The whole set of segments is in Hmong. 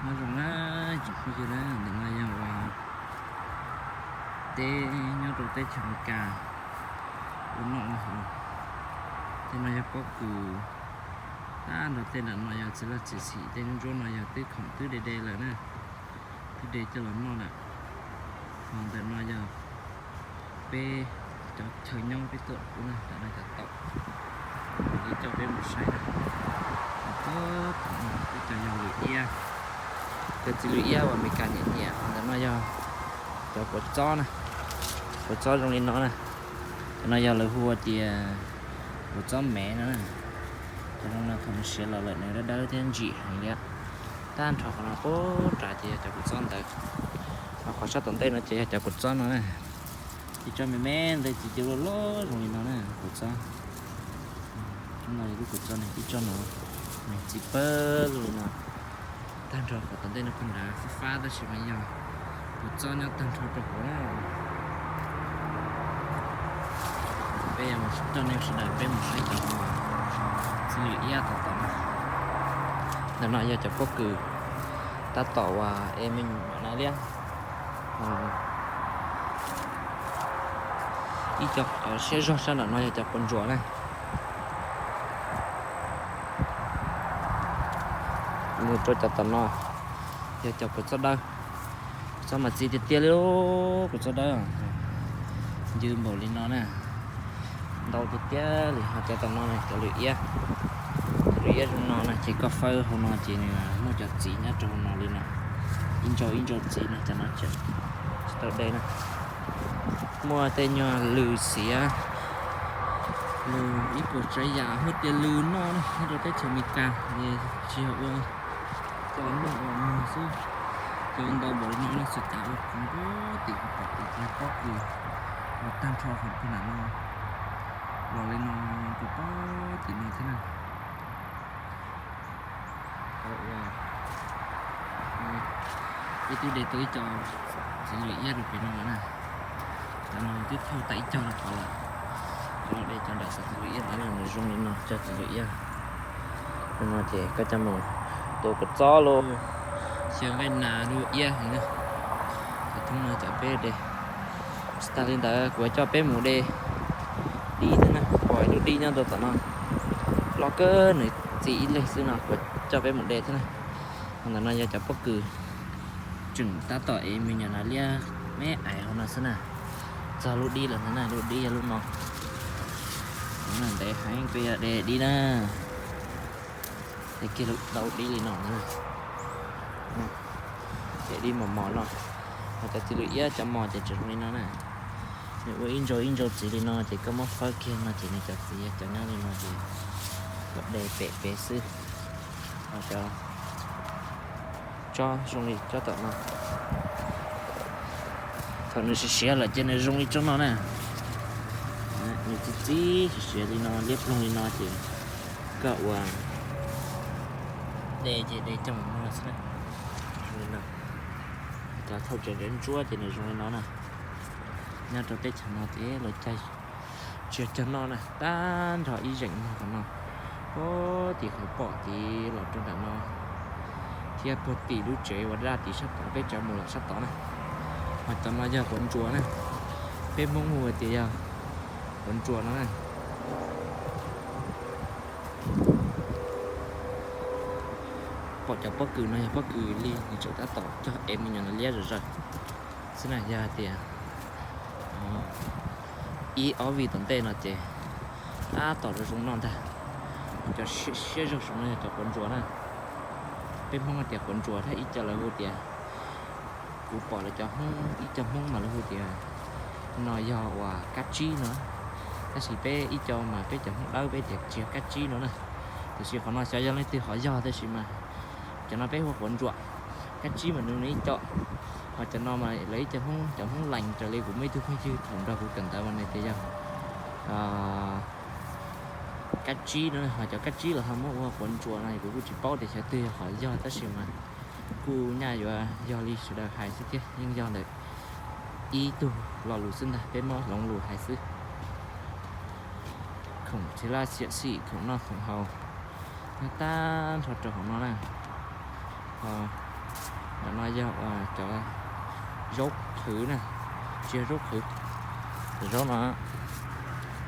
Nyob zoo na, tsoom phooj ywg na, ntawm no yog ua teb nyob rau teb chaws Amelikas ua noj na. Tej no yog pob kws, tab nrho tej nram no yog txiv laj txiv xim, tej ntsuab no yog twb khoom twb de de lawm na, twb de coj los noj lawm. Ho ntawm no yog peb cov chaw nyob peb tuaj ua na, ntawm no cov taum li coj peb mus saib na. Peb cov yog lwm iab, cov txiv lwm iab uas Amelikas nyiam nyiam. Ho ntawm no yog cov kua txob na, kua txob zoo li no na. Cov no yog lawv hu ua tias kua txob mev no na. Cov no thaum nws siav los lawm nws dawb dawb thiab ntsim heev li. Tag nrho qhov no puag nrad ces yog cov kua txob ntawd. Ho qhov sab tom ntej no ces yog cov kua txob no na. Ib tsob me me ntawd txiv cia luaj luaj zoo li no na, kua txob. No yog lub kua txob ne, ib tsob no nws txiv pawg lug li no. Tag nrho qhov tom ntej no puag nrad fab fab tab sis mas yog kua txob nyob tag nrho rau hauv na. Peb yuav coj nej sawv daws peb mus saib cov txiv lwm iab tom tom na. Ntawm no yog cov pob kws tab tom uas e me nyuam na liab. Ib co siab zog sab nram no yog cov quav ntsuas na. Mus rau cov tom no yog cov kua txob dawb. Kua txob mas txiv tiag tiag li, kua txob dawb ncw npaum li no na. Ntau tiag tiag li. Ho cov tom no cov lwm iab, cov lwm iab zoo no na ces koj fawb hauv no ces nws muaj cov txiv nyob rau hauv no li no. Ib ntsau ib ntsau txiv no, cov no tsis tau de na. Muaj tej nyuag lws xiav, lws ib puas tsav yam huab tias lws noj na, nyob rau teb chaws Amelikas es tsis yog ua cov noj ua mov xwb. Cov ntau npaum li no ne, xav cas ua puag tim qhov pom tim pob kws los tag nrho hauv puag nram no los li no, rau pob tim no thiab na. Ua ib tug de tau ib co txiv lwm iab rau pem no na. Cov no twb thauj tau ib co rau qhov lawm. Cov no de cov nram xov txiv lwm iab ntawd na, nws zoo li no cov txiv lwm iab. Cov no ces koj coj mus tua kua txob los, xyaw nqaij nas los iab heev na. Cov thoob no cov peb de. Tsis tas li ntawd kuv coj peb mus de dib thiab na, pom ib lub dib nyob rau tom no, loj kawg nws txi ib leeg xwb no kuv coj peb mus de thiab na. Ho ntawm no yog cov pob kws tseem tab tom ev me nyuam nas liab me ais hauv no xwb na. Txog lub dib lawm ntag na, lub dib yog lub no. Ntev heev peb yuav de dib na. De kiag lub dib li no na. De dib mos mos no. Ho cov txiv lwm iab cov mos ces tseem zoo li no na. Nws ua ib ntsau ib ntsau txiv li no ces koj muab fawb kiag no ces nws cov txiv yog cov nyob li no ces koj de pem pem xwb. Ho cov tsob zoo li tsob tom no, thaum nws siav siav lawm ces nws zoo li tsob no na. Nws txi txiv siav siav li no liab ploog li no ces koj ua de ces de coj mus muag xwb na. Zoo li no. Cov thauj tsev ntsuab ces nws zoo li no na. Nyob rau teb chaws no ces lawv cog, tsis yog cog noj na, tag nrho ib zeem muag qhov no, puag tim qhov pom tid los rau nram no, thiab puag tim lub tsev uas daj tid sab tod peb tsav mus lawm sab tod na. Ho cov no yog quav ntsuas na, peb Hmoob hu tias yog quav ntsuas no na. Pom cov pob kws no yog pob kws li, nws tseem tab tom cog ev me nyuam nas liab zom zaws xwb na. Yog hais tias ib ob vij tom ntej no ces tab tom zoo zoo noj ntag. Cov siab zog saum no yog cov quav ntsuas na. Peb Hmoob tias quav ntsuas thiab ib co lawv hu tias, kuv pom lawv cov Hmoob, ib co Hmoob mas lawv hu tias no yog uas kab tsib no, tab sis peb ib co mas peb cov Hmoob Dawb peb tias tsis yog kab tsib no na. Tiam sis qhov no xyov yog leej twg ho yog, tab sis mas cov no peb hu ua quav ntsuas, kab tsib mas nws ib co. Ho cov no mas lawv ib co Hmoob, cov Hmoob Lees raws li kuv muaj ib tug phooj ywg thaum nrog kuv kawm ntawv mas nws tias yog kab tsib no. Ho cov kab tsib los ho muab ua quav ntsuas no kuv kuj tsis paub tias xyov twg yog qhov yog, tab sis mas kuj nyaj yuav yog li sawv daws hais xwb thiab, yeej yog ntawm ib tug lo lus xwb ntag, peb muab hloov lus hais xwb. Khoom txiv laj txiv xim, khoom noj khoom haus nyob tag nrho rau hauv no na. Ho Cov no yog cov zaub qhwv na, tsis yog zaub qhwv, cov zaub no,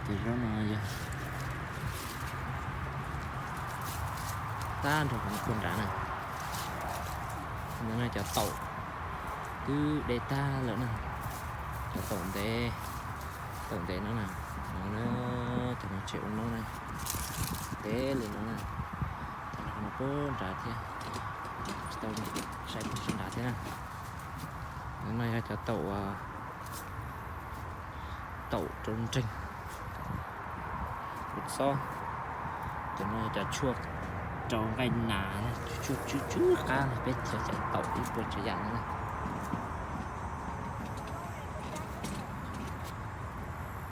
cov zaub no yog tag nrho qhov no puag nrad na. Ntawm no cov taum twb de tag lawm na, cov taum ntev, taum ntev no na, no na, cov no tseem ua noob na, ntev li no na, tag nrho qhov no puag nrad thiab, tsis tau saib puag nrad thiab na. Ntawm no yog cov taum, taum rau nreeg, kuv txob, cov no yog cov tshuaj rau nqaij nas na, tshuaj tsw tsw qab na, peb cog cov taum ib puas tsav yam no na.